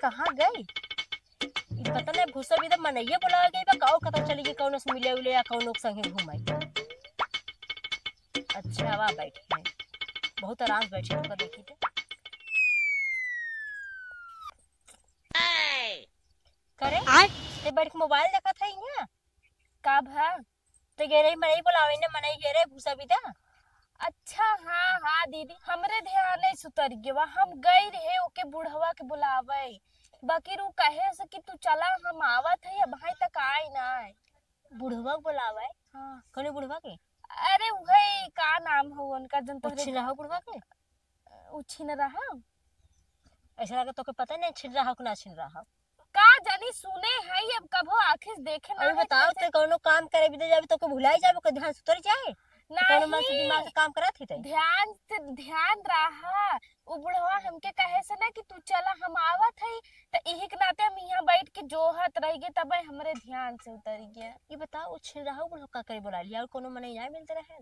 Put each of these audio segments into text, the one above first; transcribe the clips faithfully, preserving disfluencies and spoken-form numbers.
कहाँ गई? ई पता नहीं, भूसा भी तो मनइया बुलावे गई बा, काऊ कतौ चली गई, कौनो से मिले उले या कौनो के संगे घूमे। अच्छा, आवा बैठ के, बहुत आराम से बैठी, तो देखी थे। करे, आय। ते बैठ के मोबाइल देखत है यहाँ? का भा? ते गए रही मनई बुलावे ने, मनई गए रहे भूसा भी दा। अच्छा, हाँ, हाँ दीदी, हमरे ध्यान से उतर गवा। हम गई रहे ओके बुढ़वा के बुलावे, बाकी उ कहे से कि तू चला, हम आवत है, अब भाई तक आए ना आए। बुढ़वा के बुलावे? हाँ। कौन बुढ़वा के? अरे, वही का नाम हो उनका, जन तोहरे उछिन रहा बुढ़वा के? उछिन रहा? ऐसा लगे तोके पता नहीं छिन रहा हो कि ना छिन रहा हो। का जानी, सुने है, अब कभो आँखी से देखे ना अरे है, बताओ, कैसे? ते कौनो काम करे भी दे जाबे, तोके भुलाई जाबे, ओकर ध्यान से उतर जाए। तो कौनो मन से नहीं। दिमाग से काम करत ही तई? ध्यान से, ध्यान रहा। उ बुढ़वा हमके कहे से ना कि तू चला, हम आवत हई, त इही के नाते हम यहाँ बैठ के जोहत रह गए, तबे हमरे ध्यान से उतर गया। ये बताओ, उ छिन रहा बुढ़वा का करे बुला लिया, और कौनो मनई ना मिलते रहे?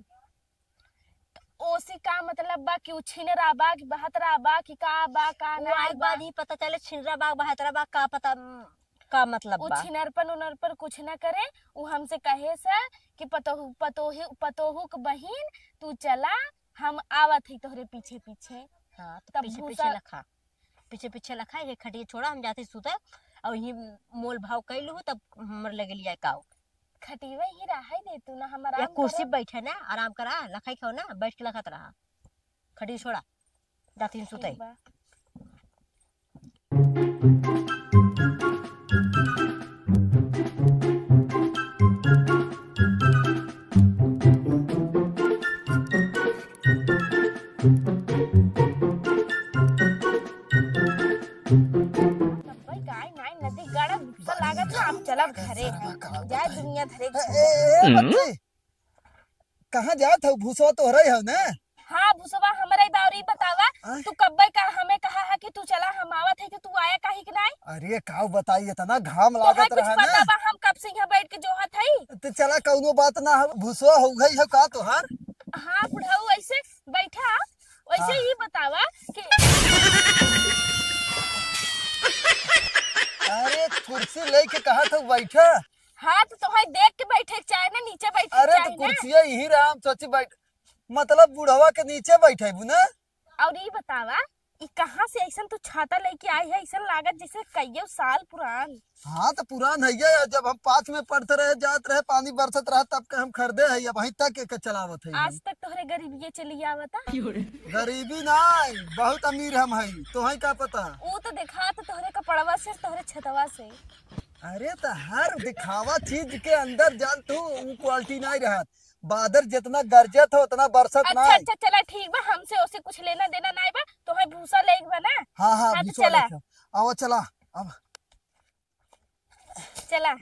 ओसी का मतलब बा कि उ छिनरा बा कि बहतरा बा कि का बा, का उ ना आइल बा? बाद ही पता चले छिनरा बा, बहतरा बा, का पता, उम, का मतलब उ बा? छिनरपन उनरपन कुछ ना करे। उ हमसे कहे से कि पतोहू, पतोही, पतोहू के बहिन, तू चला, हम आवत ही तोहरे पीछे पीछे। हाँ, तो तब पीछे भूसा पीछे लखा, पीछे पीछे लखा, ये खटिया छोड़ा, हम जाते सुते, और यही मोल भाव कैलू, तब हमर लगे लिया काऊ। खटिया ही रहे दे तू ना, हम या आराम कुर्सी करब। बैठे ना, आराम करा, लखाई खाओ ना, बैठ के लखत रहा। खटिया छोड़ा, जाती सुते। ठीक बा। अब्बे गाय नाई नदी गड़ा गुस्सा लागत बा, हम चलब घरे। जाए दुनिया धरे। ए, ए, ए, हम्म? बच्ची, कहाँ जात हऊ? भूसवा तोहरे हऊ ना? हाँ, भूसवा हमरे बा। और ई बतावा, हाँ? तू कब्बे का हमें कहा है कि तू चला, हम आवत है, कि तू आया काहे कि नाई? अरे, काऊ बताई, इतना घाम तोहे लागत कुछ रहा पता ना। बा, हम कब से यहाँ बैठ के जोहत हई? तो चला, कौनो बात ना हो, भूसवा हो गई हो का तोहार? हाँ, बुढ़ऊ, ऐसे बैठा, वैसे हाँ। ई बतावा कि अरे, कुर्सी लेके कहा था बैठा? हाँ, तो तोहे देख के बैठे के चाहे ना, नीचे बैठे के अरे, तो चाहे ना। कुर्सिया यही रहा, हम सोची बैठ, मतलब बुढ़वा के नीचे बैठेबू ना? और ई बतावा, ई कहाँ से ऐसन तू छाता लेके आई है, ऐसन लागत जैसे कइयो साल पुरान। हाँ, तो पुरान है ये, जब हम पाँच में पढ़ते रहे, जात रहे, पानी बरसत रहा, तब के हम खरीदे है, अब वहीं तक के चलावत है आज हम। तक तोहरे गरीबिये चली आवता। गरीबी ना, बहुत अमीर हम है, तोहे का पता? ऊ तो देखा तो तोहरे कपड़वा से, तोहरे छतवा से। अरे, तो हर दिखावा चीज के अंदर जान तू, ऊ quality नहीं रहत। बादर जितना गरजत हो, उतना बरसत अच्छा, नाई। अच्छा, चला ठीक बा, हमसे ओसे कुछ लेना देना नाई बा, तोहे भूसा लेके बा ना? हाँ, हाँ, हाँ, तो भूसा चला। लेके। आवा, चला, अब। चला।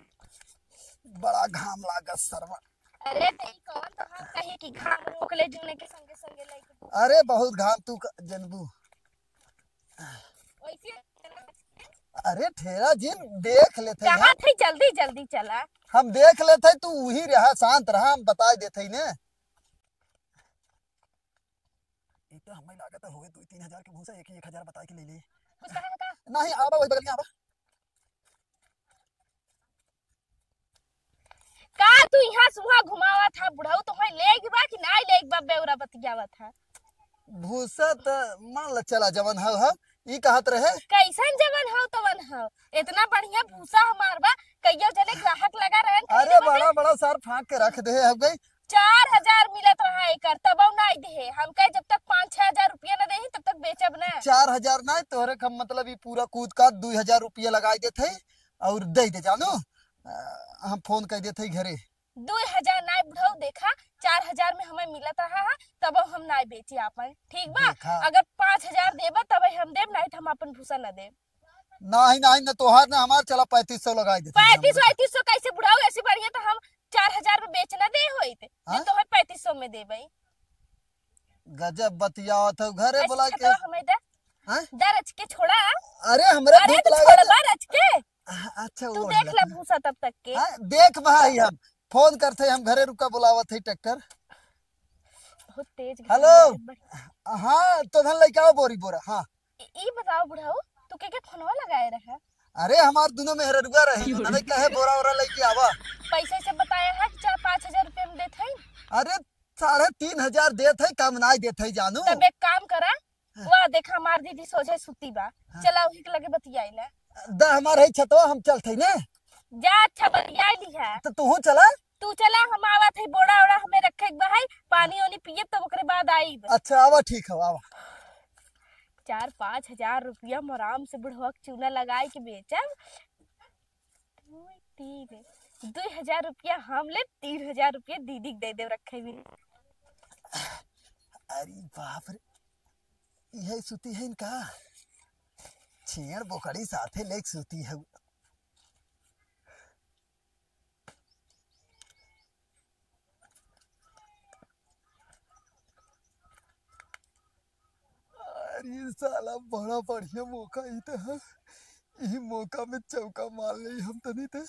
बड़ा घाम लागत सरवा। अरे, तो ई कौन तोहार कहे कि घाम रोक ले, जूने के संगे संगे लेके। अरे, बहुत घाम तू क-, जनबू। वैसे अरे ठेला जिन देख लेते कहा हैं। थे, जल्दी जल्दी चला। हम देख लेते, तू वही रहा, शांत रहा, हम बताई देते ही ने। ई तो हमें लागत है होए दो तीन हजार के भूसा, एक ही एक हजार बताई के ले ली। कुछ कहा था? नहीं, आवा वही बगलिया आवा। का तू यहाँ सुहा घुमावत हा बुढ़ऊ, तोहे लेग बा कि नाई लेग बा, बेउरा बतियावत हा। भूसा त मान ल चला जवन हव हव, ई कहत रहे। कैसन जवन हव तवन हव, इतना बढ़िया भूसा हमार बा, कइयो जने ग्राहक लगा रहन, अरे खरीदे बदे। बड़ा बड़ा सार फाँक के रख दे हव गई। चार हजार मिलत रहा एकर, तबौ नाई देहे। हम कहे जब तक पाँच छह हजार रुपया न देही तब तक बेचब ना। चार हजार नाई, तोहरे का मतलब ई पूरा कूद काट दुई हजार रुपया लगाई देत है। और दे दे जानू, अ, हम फोन कर देते ही घरे। दुई हजार नाई बुढ़ऊ, देखा, चार हजार में हमें मिलत रहा है, तब हम नाई बेची आपन, ठीक बा? देखा। अगर पाँच हजार देबा तब हम देब, नहीं तो हम अपन भूसा ना देब। नहीं, नहीं, ना तोहार ना हमार, चला पैंतीस सौ लगाई देते हैं हम। पैंतीस सौ, पैंतीस सौ कैसे बुढ़ऊ, ऐसे बढ़िया तो हम चार हजार में बेच ना दे होइत, हाँ? तो हम पैंतीस सौ में देबे। गजब बतियावत हो, घरे ऐसे बुला के। छतवा हमें दे। हाँ? दे रच के छोड़ा। अरे, हमरा अरे, धूप तो लागत। छोड़बा रच के। आ, अच्छा, तू वो देख वाला। ले भूसा तब तक के। हाँ, देख भाई, हम फोन करते हैं, हम घरे रुका, बुलावत है ट्रैक्टर। बहुत तेज हेलो। घाम है, बड़- हाँ, तो धन लेके आओ बोरी बोरा, हाँ। ई, ई बताओ बुढ़ऊ, तू के के फोनवा लगाए रहे? अरे, हमार दुनो मेहररुआ रही, उन्होंने कहे बोरा ओरा लेके आवा। पैसे से बताया है कि चार पाँच हजार रुपया में देत है। अरे, साढ़े तीन हजार देत है, कम नाई देत है जानू। तब एक काम करा, हाँ। वाह, देखा, हमार दीदी सोझे सुती बा। हाँ। चला, वही के लगे बतियाई ले। द हमार है छतवा, हम चलत है ने। जा, अच्छा, बतियाई ली है। तो तूहू चला। तू चला, हम आवत है, बोरा ओरा हमें रखे के बा है, पानी ओनी पियब, तब ओकरे बाद आईब। अच्छा, आवा, ठीक है, आवा। चार पाँच हजार रुपया में आराम से बुढ़वा के चूना लगाई के बेचब। दू, तीन, दू हजार रुपया हम लेब, तीन हजार रुपया दीदी के दे देब रखे में। अरे बाप रे, यही सूती है इनका, छेड़ बोकड़ी साथे लेके सूती है। अरे साला, बड़ा बढ़िया मौका ई त है। ई मौका में चौका मार ले हम तनी ते।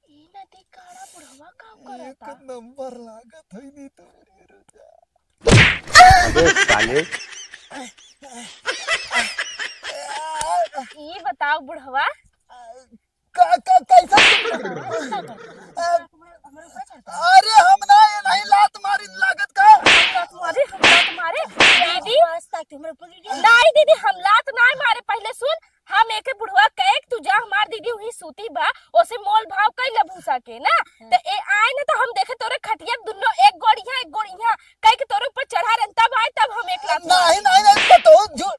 ई नदी काड़ा बुढ़वा काम एक करता। नंबर लागत है नी तो। अबे साले। ई बताओ बुढ़वा, का, का, कैसा? अरे हम ना, ये नहीं लात मारी लागत का। अरे हम लात मारे? दीदी, नहीं दीदी, हम लात ना मारे। पहले सुन, हम एके बुढ़वा कहे कि तू जा, हमार दीदी वही सूती बा, ओसे मोल भाव कई ले भूसा के ना। हाँ। तो ए आए ना तो हम देखे तोरे खटिया दुनो एक गोड़ इहाँ, एक गोड़ इहाँ, कह के तोरे ऊपर चढ़ा रहन, तब आए, तब हम एक लात नहीं, मारे। नहीं, नहीं, तो, तो झूठ।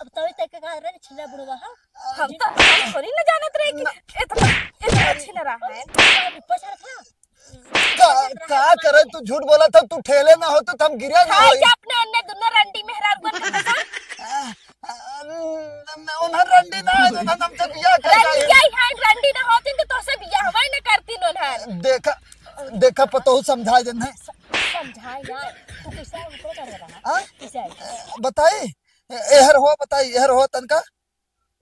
अब तोरे तक का रे छिला बुढ़वा, हाँ? हम तो, हम थोड़ी ना जानत रहे कि ना। इतना, इतना छिनरा है। ऊपर चढ़ था। का, का करे तू झूठ बोला था, तू ठेले ना हो तो हम गिरे ना खाए होई। के अपने अन्ने दुनो रंडी मेहरारुअन के कसम। आ, आ, न, न, उन्हन रंडी ना है, उन्हन हमसे बियाह कर रंडी जाए। आई है, रंडी ना होती तो तोसे बियाह हवाई ना करती उन्हन। देखा, देखा पतोहू समझाए देन है। समझाए ना, तू कैसे ऊपर चढ़ रहा? हाँ? कैसे आई? बताई, एहर हो, बताई, एहर हो तनका।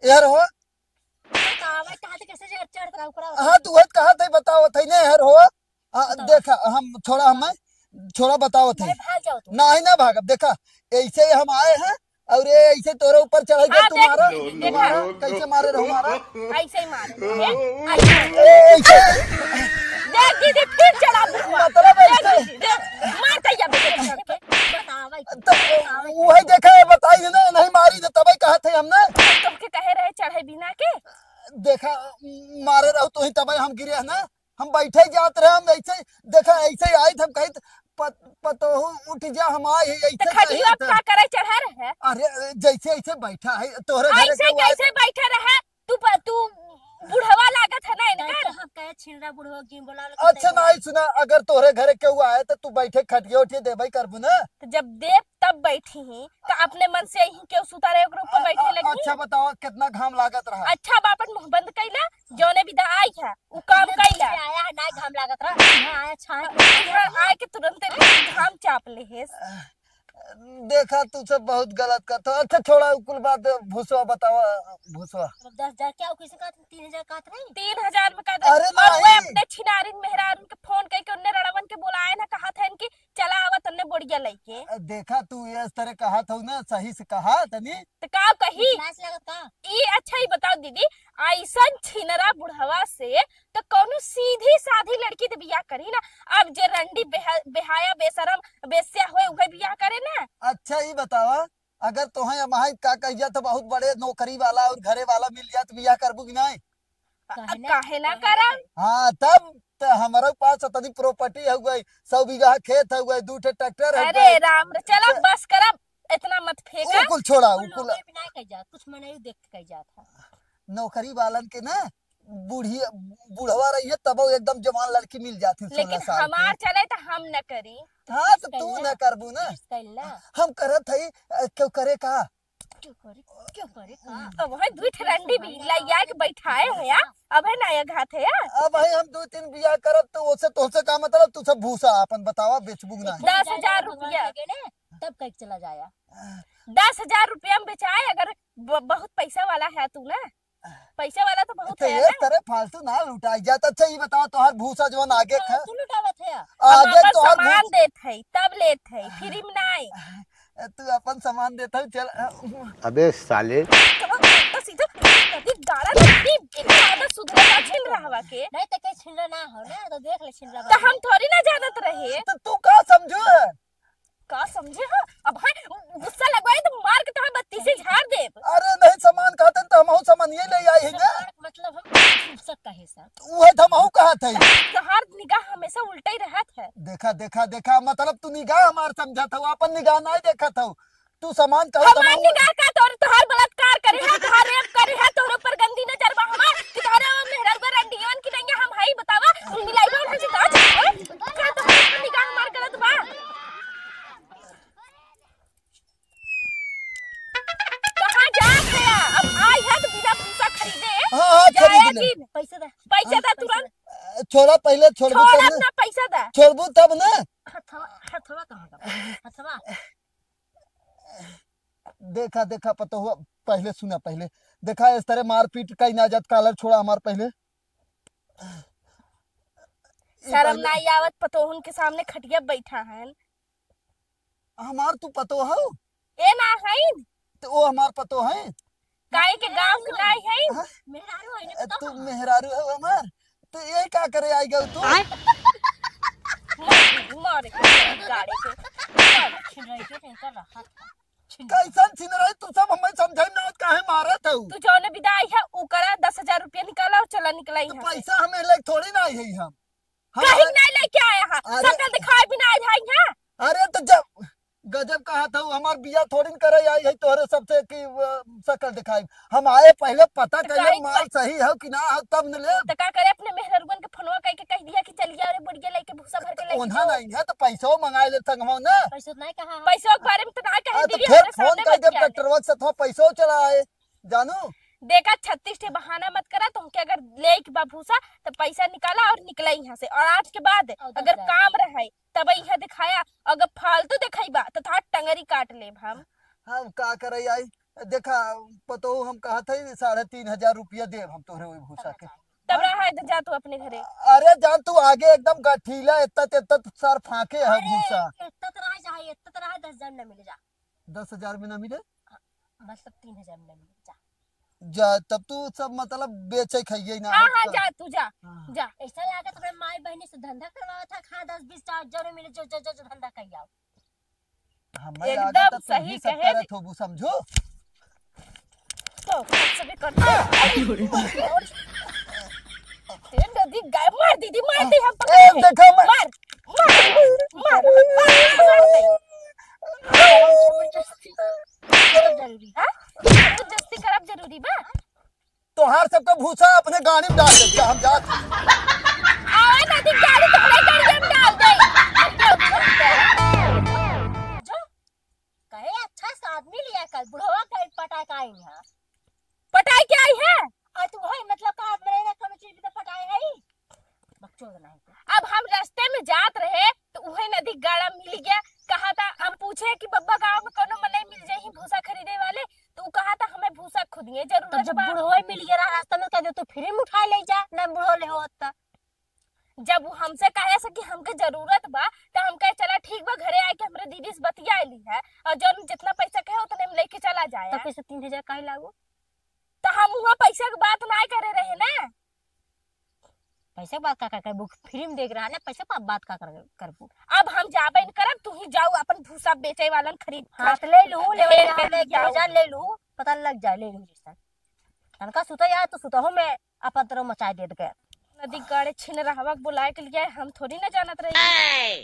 एहर हो। बतावा, कहाँ से कैसे चढ़, चढ़त रहा ऊपर? हाँ, तू वही कहा थे, बताओ थे ने, एहर हो। आ, बताओ। देखा, हम छोड़ा, हमें छोड़ा, बताओ थे। भाई, भाग जाओ तुम। नहीं ना भागब, देखा, ऐसे ही हम आए हैं और ये ऐसे तोरे ऊपर चढ़ के हाँ, तू देख, मारा, देखा। मारा, कैसे मारे रहो मारा? ऐसे ही मारे, हैं? ऐसे। ए, ऐसे। देख दीदी, फिर चढ़ा बुढ़वा। मतलब देख ऐसे। दीदी, देख, मार कहिया बेटे। बतावा, तो वही देखा है, बताई ना, नहीं मारी ना, तबे कहा थे हमने। तुमके कहे रहे चढ़े बिना के? देखा, मारे रहो तो ही तबे हम गिरे हैं ना, हम बैठे जात रहे, हम ऐसे, देखा, ऐसे ही आई थे, हम कही थे, "पत-, पतोहू उठ जा, हम आए ही," तो ऐसे खटिया कही थे। का करे चढ़ा रहे? अरे, जैसे ऐसे बैठा है, तोहरे घरे ऐसे के हुआ है। कैसे बैठे रहे? तू प-, तू बुढ़वा लागत है ना इनकर। कैसे हम कहे छिनरा बुढ़वा की बोला लो, अच्छा, कैसे नहीं सुना, अगर तोहरे घरे केहू आए तो तू बैठे खटिया उठिया देबे करबू ना। तो जब देब तब बैठी ही, तो अपने मन से ही केहू सुता रहे, ओकरे ऊपर आ, बैठे आ, लगी। अच्छा बताओ, कितना घाम लागत रहा? अच्छा, अब अपन मुंह बंद कैला, जौने विदा आई है, उ काम कैला। आया है, ना घाम लागत रहा, यहाँ आया छाया। यहाँ आए के तुरंते घाम चाप ले हेस। देखा, तू सब बहुत गलत करत हो। अच्छा, छोड़ा, उ कुल बात, भूसवा बतावा, भूसवा। अब दस हजार क्या, उ कैसे कहत, तीन हजार कहत रही? तीन हजार में कहत रही। अरे और वो नहीं। अपने छिनारिन मेहरारुन के फोन करके उनने रड़वन के बुलाए ना, कहत है कि चला आवा तन्ने बोरिया लइके। देखा, तू ये इस तरह कहत हो ना, सही से कहा तनी। तो का कही? लाज लागत का? ई अच्छा ही बताओ दीदी, ऐसन छिनरा बुढ़वा से तो कौनो सीधी साधी लड़की तो बियाह करी ना। अब जे रंडी बेहा-, बेहाया, बेशरम, बेस्या होए, उहे बियाह करे ना। अच्छा, ई बतावा, अगर तोहे हमारे का कह जात, बहुत बड़े नौकरी वाला और घरे वाला मिल जात, बियाह करबू कि नहीं? काहे ना? काहे ना करब? हाँ, तब तो हमारे पास इतनी प्रॉपर्टी हो गई, सौ बीघा खेत हो गए, दू ठे ट्रैक्टर हो अरे गए। राम रे, चला तो बस करब, इतना मत फेंका। उ कुल छोड़ा, उ कुल कुल नौकरी भी नहीं कह जात, कुछ मनई देख के कह जात है। नौकरी वालन के ना बुढ़िया, बुढ़वा रही है तब वो एकदम जवान लड़की मिल जाती है लेकिन सोलह साल की। हमार चले तो हम न करी। हाँ, तो तू कैला? न करबू ना। कैला? हम करत हई, अ, क्यों करे का? क्यों करे? क्यों करे का? अब वही दुई ठे रंडी भी लइया के बैठाए है यार। अब है ना ये घात है यार। अब भाई हम दो तीन बियाह करब तो ओसे तोसे का मतलब, तू सब भूसा अपन बतावा, बेचबू ना। दस हजार रुपया। लगे ने, तब कह के चला जाया। दस हजार रुपया में बेचाए, अगर ब-, बहुत पैसा वाला है तू ना, पैसा वाला तो बहुत तो है ये ना। तरह फालतू ना लुटाई जात। अच्छा, ये बताओ, तोहार भूसा जवन आगे हाँ, खा-, तू लुटावत है। हम आगे अपन तोहार सामान भूस- देत है, तब लेत है, फ्री में नाई। तू अपन सामान देत हऊ, चल। अबे साले। तो सीधा कभी गाड़ा ना, कभी इतना आदत सुधरे ना छिन रहवा के। नहीं तो के छिन रहा ना हो ना, तो देख ले छिन रहा तो हम थोड़ी ना जानत रहे। तो तू का समझू है? का समझे हो? अब है गुस्सा लगवाई तो मार के तोहार बत्तीसी झाड़ देब। अरे नहीं, सामान कहते तो हमहू सामान ये ले आई है ना। सामान मतलब हम फुर्सत का है सर। उहे तो हमहू कहत है। तोहार निगाह हमेशा उल्टा ही रहत है। देखा, देखा, देखा, मतलब तू निगाह हमार समझत हो, अपन निगाह नहीं देखत हो। तू सामान कहू हमार तमाम निगाह का तोर, तोहार बलात्कार करे है, तोहार रेप करे है, तोहरे ऊपर गंदी नजर बा हमार, कि तोहरे वो मेहररुआ रंडियन की नहीं हम हई बतावा, मिलाई बा उनसे का चीज है? का तोहरे ऊपर निगाह हमार गलत बा? कहाँ जात है? अब आई है तो बिना भूसा खरीदे हाँ, हाँ, जाए खरीद ले। दिन। पैसा दे। पैसा दे तुरंत। पैसा दे। छोड़ा पहले, छोड़बू छोड़ तब ना। अपना पैसा दे। छोड़बू तब ना। हथवा, हथवा कहाँ का? हथवा। देखा, देखा, पतोहुआ, पहले सुना, पहले देखा, इस तरह मारपीट का इनाजत, कॉलर छोड़ा हमार पहले। शर्म नाई आवत, पतोहुन के सामने खटिया बैठा है। हमार तू पतोह हो? ए ना है। तो वो हमार पतोह है। काहे के गाँव के नाई है? हाँ? मेहरारू है ना, ए, पतोह तू है। मेहरारू हो हमार? तो ये का करे आई गऊ तू? आय। मार, मार के गाड़ी के। छिन रही थी, इनका रहा था। छिन रही। कैसन छिन रही? तू सब हमें समझाई ना, काहे मारत हो? तू जौने विदा आई है, ओकरा दस हजार रुपया निकाला और चला निकला तो यहाँ से। पैसा हमें ले थोड़ी ना आई है हम। हम कहीं आए नहीं लेके आया है। अरे। शकल दिखाए बिना आई है यहाँ। अरे तो जब गजब कहा था, हमार बिया थोड़ी न करे आई है तोहरे सबसे कि, अ, शकल दिखाई। हम आए पहले पता तो कर ले काहे माल पर- सही हो कि ना हो तब न ले। तो का करे, अपने मेहररुअन के फोनवा कह के कह दिया कि चलिए अरे बुढ़िया लेके भूसा भर के तो लेके ओन्हा जाओ। नहीं है तो पैसो मंगाए ले संगवा ना। पैसो नहीं कहा है। पैसो के बारे में तो ना कहे अरे तो दीदी, फिर हमरे फोन सामने कर दे बतिया ले। ट्रैक्टरवा से थोड़ा पैसो चला आए जानू। देखा छत्तीस ठे बहाना मत करा, तुमके अगर लेके बा भूसा तो पैसा निकाला और निकला यहाँ से। और आज के बाद और दस अगर हजार। काम रहे तब यहाँ दिखाया, अगर फालतू दिखाई बा तो था टंगरी काट लेब हम। हम का करे आई? देखा पतोहू हम कहा था साढ़े तीन हजार रुपया देब हम तोहरे वही भूसा के। तब रहा है तो जा तू अपने घरे। अरे जान तू आगे एकदम गठीला, इतना इतना सार फाके है अरे, भूसा। इतना तो रहा चाहे, इतना तो रहा, दस हजार न मिले जा। दस हजार में ना मिले? मतलब तीन हजार में ना मिले जा। जा तब तू सब मतलब बेचे खाइए ना हाँ, हट हाँ, कर। जा तू जा, हाँ। जा। ऐसा लागत अपने माई बहनी से धंधा करवावा था, खा दस बीस हजार में मिले जो, जो, जो, जो धंधा कर आओ। हमें एकदम लागत है तू सही ही सब कहे करत होबू, समझो? तो सब सभी करते हैं। तेरे नदी गाय मार दीदी, मार दे हम ए, पकड़ के। देखो मैं मार, मार, मार, मार, मार दे। जबरदस्ती। हाँ? जबरदस्ती करब जरूरी बा? तोहार सबका भूसा अपने गाड़ी में डाल देते, हम जात। आवे ना दी गाड़ी, तोहरे गाड़ी में डाल दे। जो कहे अच्छा से आदमी लिया कर, बुढ़वा कहे पटाए का आई है। पटाए के आई है? और तू है मतलब का मेरे ना कोनो चीज में तो पटाए है? बकचोद नहीं तो। अब हम रास्ते में जात रहे तो उहे नदी गाड़ा मिल गया, कहा था हम पूछे कि बब्बा गाँव में कोनो मनई मिल जाई भूसा खरीदे वाले, तो उ कहा था हमें भूसा खुदिए तो जरूरत जब बा। बुढ़वा मिल गया रास्ता में, कह दे तो फ्री में उठा ले जा, ना बुढ़वा ले होत त। जब उ हमसे कहे से कि हमके जरूरत बा, तो हम कहे चला ठीक बा, घरे आए के हमरे दीदी से बतिया ली है और जौन जितना पैसा कहे उतने में लेके चला जाए। तो पैसा तीन हजार काहे लागो? तो हम वहाँ पैसा के बात ना करे रहे ना। पैसा के बात का, का करबू? फ्री में देख रहा ना, पैसा पर बात का कर, करबू? अब हम जाबे न करब, तू ही जाऊ अपन भूसा बेचे वालन खरीद हाँ, तो ले लू, ले ले, ले ले, ले जाओ। जा, ले लू, पता लग जाए, ले लू जैसा। तनका सुता यार, तो सुता हो मैं अपन तरफ मचाए देत गए। नदी गाड़े छिन रहवा के बुलाए के लिए हम थोड़ी ना जानत रही।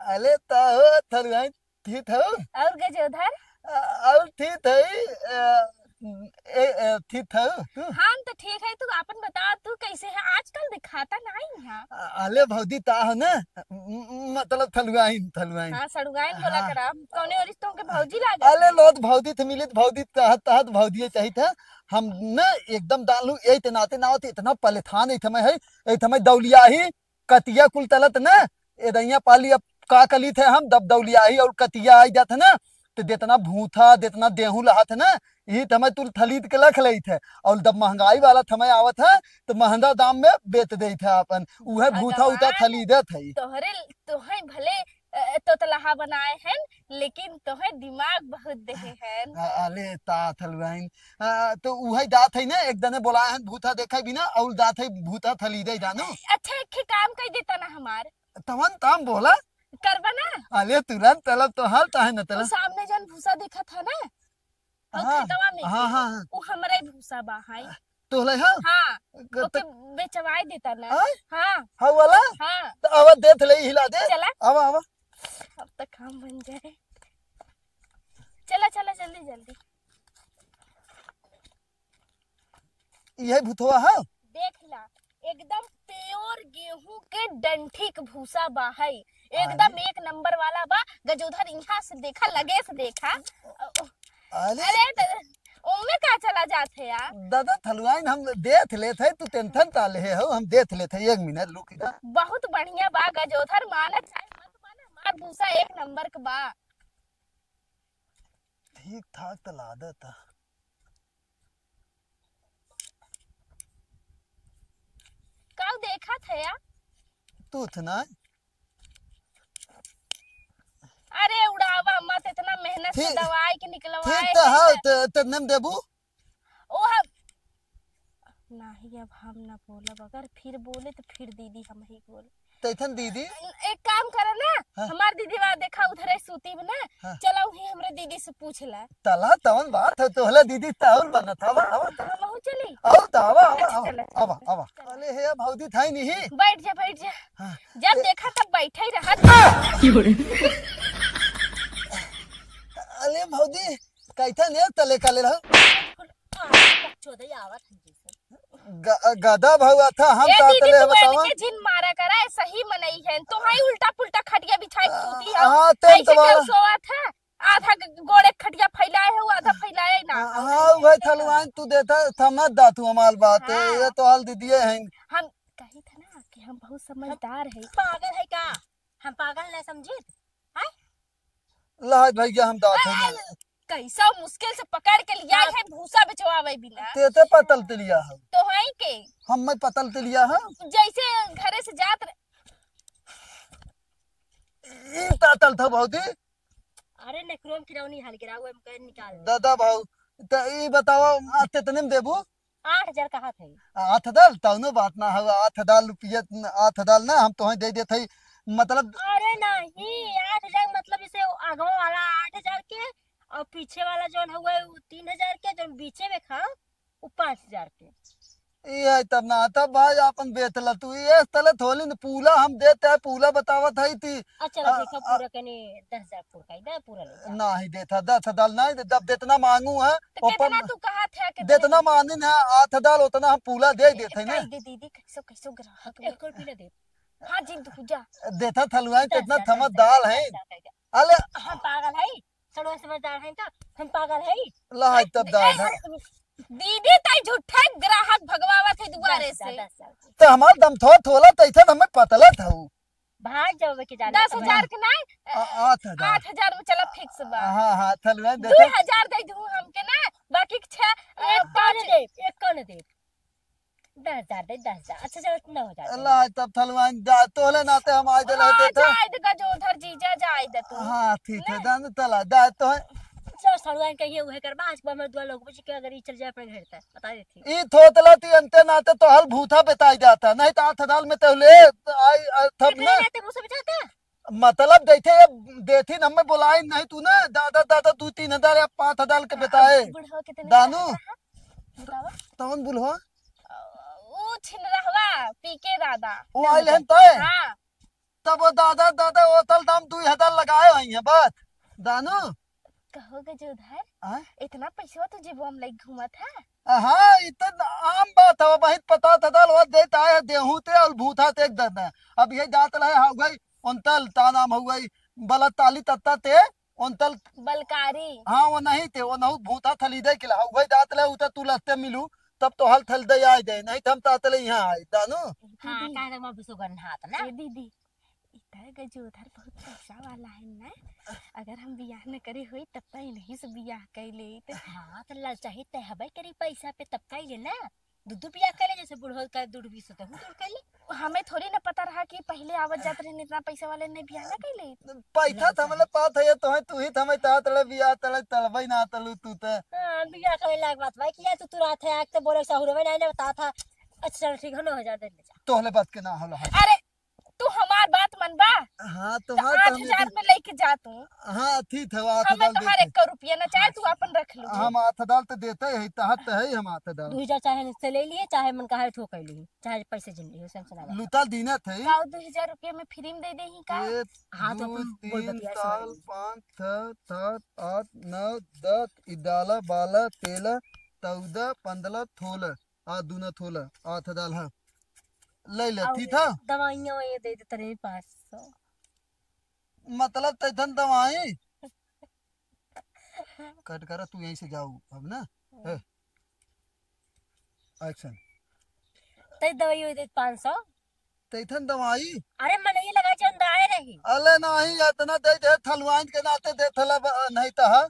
अले त हो थरुआइन, ठीक हऊ? और गजोधर? अ, और ठीक हई, अ, ए, ए, ठीक हऊ तू? हम तो ठीक है, तू आपन बता, तू कैसे है? आजकल दिखाता नहीं है। अ, अले भौजी ता हो ना, म-, म-, मतलब थलुआइन, थलुआइन। हाँ, सड़ुआइन बोला हाँ। करा। कौने ओरिस तुमके भौजी लागत अले है? लोग भौजी थे मिलित, भौजी तहत, तहत भौजी चाहिए था। हम ना एकदम दालू, ए ते नाते ना होते, इतना पलेथान ए थमे है, ए थमे दौलिया ही, कतिया कुल तलत न, ए दइया पाली अब का कली थे हम, दब दौलिया आई और कतिया आई जात है ना, तो जितना भूथा, जितना देहू लहात है ना, यही तो हमें तुल थलीत के लख लेत है। और जब महंगाई वाला समय आवत है, तो महंगा दाम में बेच देत है अपन, उहे भूथा उता भगवान, थली देत है। तोहरे, तोहे भले अ, तोतलाहा बनाए हैं, लेकिन तोहे दिमाग बहुत देहे हैं। अ, अले तात हलवाइन, अ, तो उहइ दात है ना, एक दने बोलाए हैं भूता देखे बिना, और दात है भूता थली दे दानो। अच्छा, एक ठे काम कर देता ना हमार। तवन ताम बोला। करबा ना? अले तुरंत तलब तो हाल ताहे न वो तलब। सामने जन भूसा दिखत है ना, और हाँ, खेतवा में हाँ, के, हाँ, हाँ। वो हमरे भूसा बा है। तोहले हाँ? हाँ, क-, ओके त-, बेचवाए देता ना। हाँ? हाँ। हाँ वाला? हाँ। तो आवा देत ले हिला दे। चला। आवा, आवा। अब तो काम बन जाए। चला, चला, जल्दी, जल्दी। यही भूतवा है? देख ला, एकदम pure गेहूं के डंठी के भूसा बा है, एकदम अरे। एक नंबर वाला बा। गजोधर, यहाँ से देखा, लगे से देखा। अरे। अरे, त-, ओमे का चला जात है यार? दादा थलुआइन हम देख लेत है, तू tension ता ले हो, हम देख लेत है, एक मिनट रुक जा। बहुत बढ़िया बा गजोधर, माना चाहे मत माना, हमार भूसा एक नंबर के बा। ठीक ठाक त लागत है। काऊ देखत है या? तू थ ना। अरे उड़ावा मत, इतना मेहनत से ठीक, दवाई के निकलवाए ठीक त है है, त-, त-, त नम देबू? ओ हम, नाही, अब हम ना बोलब, अगर फिर बोले तो फिर दीदी हम ही बोले। तैथन दीदी? एक काम करे ना, हाँ। हमार दीदी बा देखा उधरे सूती में ना, हाँ। चला वही हमरे दीदी से पूछ ला। तला तवन बात है, तोहला दीदी ताउर बनत, आवा, आवा, आवा। हमहू चली? आवा त आवा, आवा, अच्छा, आवा, चला, आवा, चला। आवा। चला। अले हे भौजी थाई नहीं। बैठ जा, बैठ जा। हाँ। जब ए- देखा तब बैठे ही रहा। अले भौजी, कैथन ए तले काले रहो? चोदई आवत है जैसे। ग-, गदा भौआ था, हम ए का दीदी, तले तू बतावा? एनके जिन मारा करा, ए सही मनई है। तो हाई उल्टा पुल्टा खटिया बिछाई सूती है। हाँ, तेन ऐसे तुम्हारा केहू सोवत है? आधा ग-, गोड़े खटिया फैलाए है, आधा फैलाए ना। हाँ, हाँ, वही थलवाइन तू देता, समझ दा तू हमार बात। हाँ। ये तो हाल दीदिए हैं। हम कही था ना कि हम बहुत समझदार है। पागल है का? हम पागल ना समझित? हैं? लाज भैया हम दात हैं। कैसा मुश्किल से पकड़ के लिया है भूसा बेचवावे बिना। ते ते पतल ते लिया है। तो है के? हम मैं पतल ते लिया है। जैसे घरे से जात रहे। ई तातल था भौजी। अरे नेकरोम किरौनी हाल गिरा हुआ, हमके निकाल दे। दादा भाऊ, त ई बताओ, आ, कितने में देबू? आठ हजार कहा थे। आठ दल, तौनो बात ना हवा, आठ दल रुपया, आठ दल ना, हम तोहे दे देत हई, मतलब अरे नहीं, आठ हजार मतलब जैसे आगवा वाला आठ हजार के, और पीछे वाला जौन हउए, उ तीन हजार के, जौन बीचे में खाओ, उ पाँच हजार के। ई है तब ना, तब भाई आपन बेच ल तू, ये तले थोली न पूला हम देते हैं, पूला बतावत है ती। अच्छा, ला आ, देखा, आ, पूरा कने दस हजार पूरा का, दे पूरा ले जा। नाही देता, दस हजार नाही दे, जब जितना मांगू है, तो ऊपर कितना तू कहा था कि जितना मांगिन है, आठ हजार उतना हम पूला दे देते हैं ना। कह दे दीदी, कैसो, कैसो ग्राहक है। एक रुपया ना दे। हाँ, जिन तू जा। देता थलुआई, दस कितना हजार, थमत दस हजार, दाल है। दस हजार, दस हजार। अले। हम पागल है, सड़ुआ समझदार है तो हम पागल है। ला है तब दाल है। दीदी, ताई झूठे ग्राहक भगवावत है दुआरे से। दस हजार, दस हजार। तो हमार दम थो थोला, तैसे हमें पतला था। भाग जाओ के जाने दस हजार के ना, आ, आठ हजार। आठ हजार में चला fix बा। हाँ, हाँ, थलुआइन दे दे। दू हजार दे दू हमके ना, बाकी के छह, ए, एक पाँच। कौन दे, एक कौन दे? दस हजार दे, दस हजार। अच्छा, चलो, नौ हजार दे। अल्लाह, तब थलुआइन जा, तोहले नाते हम आए देला हाँ, देता। जाए दे गजोधर जीजा, जाए दे तू। हाँ, ठीक है, नहीं। जान तला, जा तो है। चल, सड़ुआइन कहिए उहे करबा, आज को हमें दुआ लोग बुझ के अगर ई चल जाए अपने घर तक, बता देती। ई थोतला ती अंते नाते तो हल भूथा बेताई जाता, नहीं तो आठ हजार में तो ले आई, आ, थब ठीक है, ना। रहते मुझसे बचाता। मतलब जैसे ये देथिन, हमें बोलाई नहीं तू ना, दादा, दादा, दू तीन हजार या पाँच हजार के बताए। बुढ़वा कितने दानू। बतावा? कौन बुढ़वा? उ छिनरहवा, पी के दादा। वो आइल हन तय? हाँ। तब वो दादा, दादा, वो तल दाम दू हजार लगाए हुई हैं, बात। दानू। कहो गजोधर, आय? इतना पैसवा तू जेबवा में लेके घूमत है? हाँ, इतना आम बात है, वही पता था, दल वो देता है, देहू ते और भूथा ते एक दर्द है। अब ये जात रहे, हाँ, भाई, उनतल, ता नाम हो गई, बलत ताली तत्ता ते, उनतल। बलकारी। हाँ, वो नहीं ते, वो नहु भूथा थली दे किला, हाँ, वही जात रहे, उतर तू लत्ते मिलू, तब तो हल थल दे आए दे, नहीं तो हम तातले यहाँ आए, दानू। हाँ, दीदी। काहे तक मैं भी सुगन हाथ ना? ए दीदी, ई त गजोधर बहुत पैसा वाला है ना, अगर हम बियाह न करे होई तब त इन्हीं से बियाह कर लेइत। हाँ, त ललचाही त हबे करी पैसा पे, तब कइले ना। दू दू बियाह कर ले, जैसे बूढ़ो का दू बीस होता हूँ, दूर कर ले। हमें थोड़ी ना पता रहा कि पहिले आवत जात रहे, इतना पैसे वाले नहीं बियाह ना कर ले। पैसा तो हमले पात है, तो है, तू ही तो हमें तात ले बियाह तले, तलबई ना तलू तू ते। हाँ, बियाह करे लायक बात भाई, किया तू तुरंत है, आग ते बोले सहुरवे नहीं ना बता था। अच्छा, चल ठीक है, नौ हजार दे ले जा। तोहले बात के ना होला है। अरे, तू हमार बात मनबा? हाँ, तो तोहार तो आठ हजार में लेके जा तू। हाँ, ठीक है, आठ हजार हमें तोहार देते। एक रुपया ना चाहे तू अपन रख लो। हम आठ हजार तो देते ही, तहत तो है ही हम आठ हजार। दो हजार चाहे से ले लिए, चाहे मन कहा ठो कर लिए, चाहे पैसे जिन लिए, उसे हम सुना लूटा दीना थे। का दो हजार रुपया में फ्री में दे दे ही का? एक, हाँ, तो दो, अपन बोल तीन, बतिया चार, समझ। पाँच, छः, सात, आठ, नौ, दस, इदाला, बाला, तेला, चौदह, पन्द्रह, सोलह। आ दूना थोला, आठ हजार है। ले ले, और ठीक है? दवाइयाँ ये दे देते रहे पाँच सौ। मतलब तैथन दवाई? कट करा, तू यहीं से जाऊ अब ना। हम्म। ए, action। तै दवाई ये दे पाँच सौ। तैथन दवाई? अरे मनई लगा जौन दाए रही। अले नाही, इतना दे दे, थलवाइन के नाते दे थला ब-, नहीं तहा।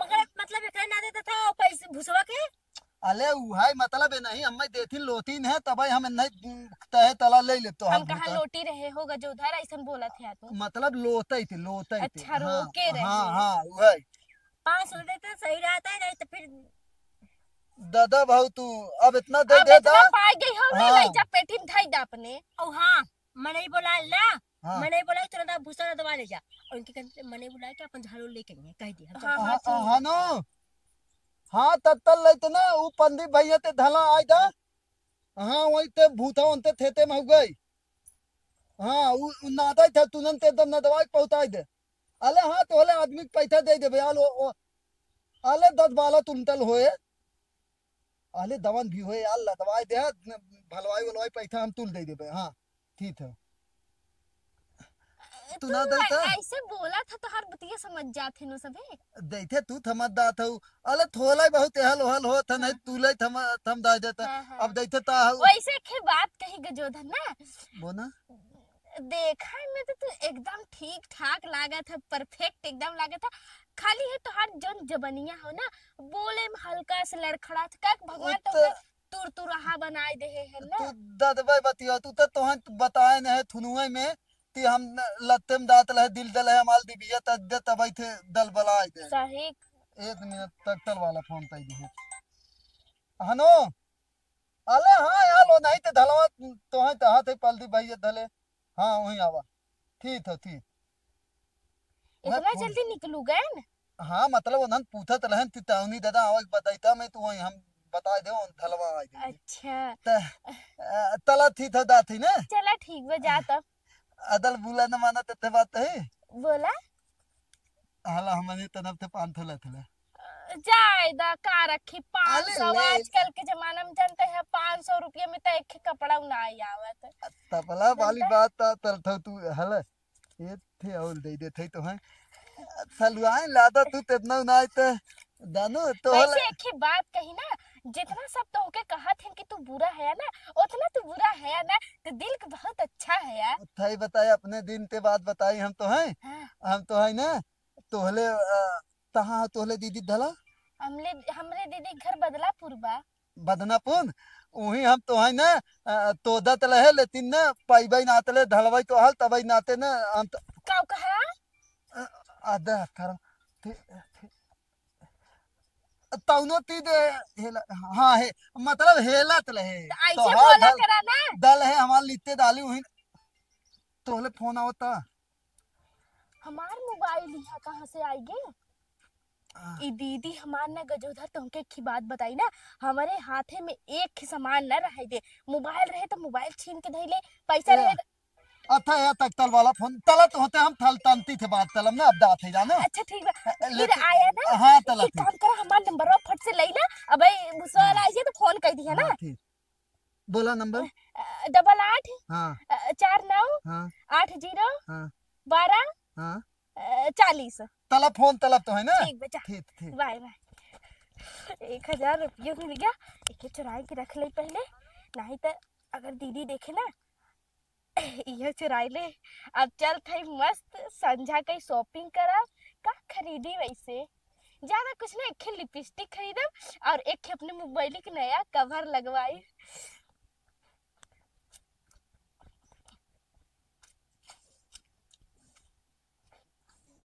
मगर मतलब एकरे नाते तो था पैसे भुसवा के। अले उहाई मतलब है नहीं, हमें देथिन लोतीन है, तब हम नहीं तहे तला ले ले तो हम हम कहाँ भूता। लोटी रहे होगा जो उधर ऐसन बोला थे तू। मतलब लोते थे, लोते थे। अच्छा, हाँ, रोके रहे। हाँ, हाँ, उहाई। पाँच सौ देते सही रहता है, नहीं तो फिर दादा भाऊ तू अब इतना दे अब दे इतना दा। पाई गई हो, हाँ। ले जा पेटी में धई दा अपने। ओ हाँ, मनई बोला ला, हाँ। मनई बोला तुरंत आप भूसा दबा ले जा। और उनके कहते मनई बोला के अपन झाड़ू लेके आई है, कह दिया, हम हाँ, सब हाँ, हाँ, हाँ, नो। हाँ, तत्तल लेते ना, उ पंदी भैया ते धला आय दा। हाँ, वही ते भूता उनते थे ते में हो गई। हाँ, उ, उ नादाई था, तुनन ते दम ना दवाई पहुँचाई दे। अले हाँ, तो हले आदमी के पैसा दे देबे, आलो, ओ, अले दस बाला तुमतल होए। अले दवन भी होए, यार, लदवाई दे, भलवाई वलवाई पैसा हम तुल दे देबे, हाँ, ठीक है। तू तू ना दे ऐ-, तो? ऐसे बोला था, तोहार बतिया समझ जात है नो सबे। देखे तू थमत दात हऊ। अले थोला बहुत एहल ओहल होत है, नहीं हाँ। तू ले थम, थम दाय देता। हाँ, हाँ। अब देखे ता हऊ। वैसे एक बात कही गजोधर ना। बोना। देखा में तो तू एकदम ठीक ठाक लागत है, perfect एकदम लागत है। खाली है तोहार जौन जबनिया हो ना, बोले में हल्का से लड़खड़ा था। का भगवान उ तो त तुरतुरहा बनाए देहे है ना। तू ददबे बतिया, तू तो तोहन बताए न है थुनुए में, ती हम लत्ते में दात लहे, दिल दल है, हमाल दिबिया त दे तबई थे दल बलाए दे। सही। एक मिनट, ट्रैक्टर वाला फोन कई दिए। हनो, अले हाँ, यार, लो नहीं ते धलवा, तोहन तो हाथ है पलदी भैया धले। हाँ, वहीं आवा। ठीक है, ठीक। वह इतना फूल जल्दी निकलू गए न? हाँ, मतलब, उन्हन पूछत रहन, "तितौनी दादा, आवा के बताइता मैं, तू वहीं हम बताए दे, उन धलवा आए दे।" अच्छा। त, अ, तला ठीक है, दाती ने? चला, ठीक बा, जा तब। अदल बुला न माना, ते, ते बात है। बोला। हाला, हमने तरफ से पाँच ठो लेत हले। जाए दा, का रखी पाँच सौ, अरे ले। आजकल के जमाना में जानते हैं, पाँच सौ रुपया में तो एक कपड़ा ना आई आवत। तपला वाली जानते? बात तो तल थो तू, हले, ये थे और दे दे थे तो हैं। सलुआए लादा तू तेतना ना आए तो, दानो तो वैसे हले। एक ही बात कही ना, जितना सब तोहके कहत हैं कि तू बुरा है ना, उतना तू बुरा है ना, तो दिल के बहुत अच्छा है यार। थाई बताए, अपने दिन ते बात बताई हम तो हैं। हाँ। हम तो हैं ना, तोहले, अ, तहाँ तोहले दीदी धला? हमले, हमरे दीदी घर बदलापुर बा। बदनापुर? उहीं हम तो हैं ना, अ, तोदत रहे, लेकिन ना, पाइबई ना तले, धलवई तो हल, तबई नाते ना, हम तो का कहा? अ, आधा हथारा, थे, थे, तौनो ती दे, हेला, हाँ, हे, मतलब, हेलत रहे। तो ऐसे तो हल बोला धल, करा ना। दल है, हमार लित्ते दाली उहीं, तोहले फोन आवता। हमार मोबाइल यहाँ कहाँ से आई गे? आ। ई दीदी हमार ना गजोधर, तुमके एक बात बताई ना, हमारे हाथे में एक ही सामान ना रहे दे। मोबाइल रहे तो मोबाइल छीन के धइले, पैसा ए, रहे तो अच्छा, या तक तल वाला फोन, तलत होते हम थल तंती थे बात तलम ना, अब दात है जाना। अच्छा, ठीक बा। अ, फिर लेकिन आया ना, हाँ, तलत एक है। काम करा, हमार नंबरवा फट से लई ना, अब भाई भुसवा हाँ। आई जे तो फोन कर दिया ना। हाँ, ठीक। बोला नंबर। अ, डबल आठ, हाँ। अ, चार नौ, हाँ। आठ जीरो, हाँ। बारह, हाँ। अ, चालीस। तलब फोन तलब तो है ना? ठीक बा, जा। ठीक, ठीक। Bye, bye. एक हजार रुपया मिल गया, एके चुराई के रख ले पहले, नहीं तो अगर दीदी देखे ना, इहे चुराई ले। अब चल थई मस्त संझा कई shopping करब। का खरीदी वैसे? ज्यादा कुछ ना, एक लिपस्टिक खरीदब और एक अपने मोबाइल के नया कवर लगवाई।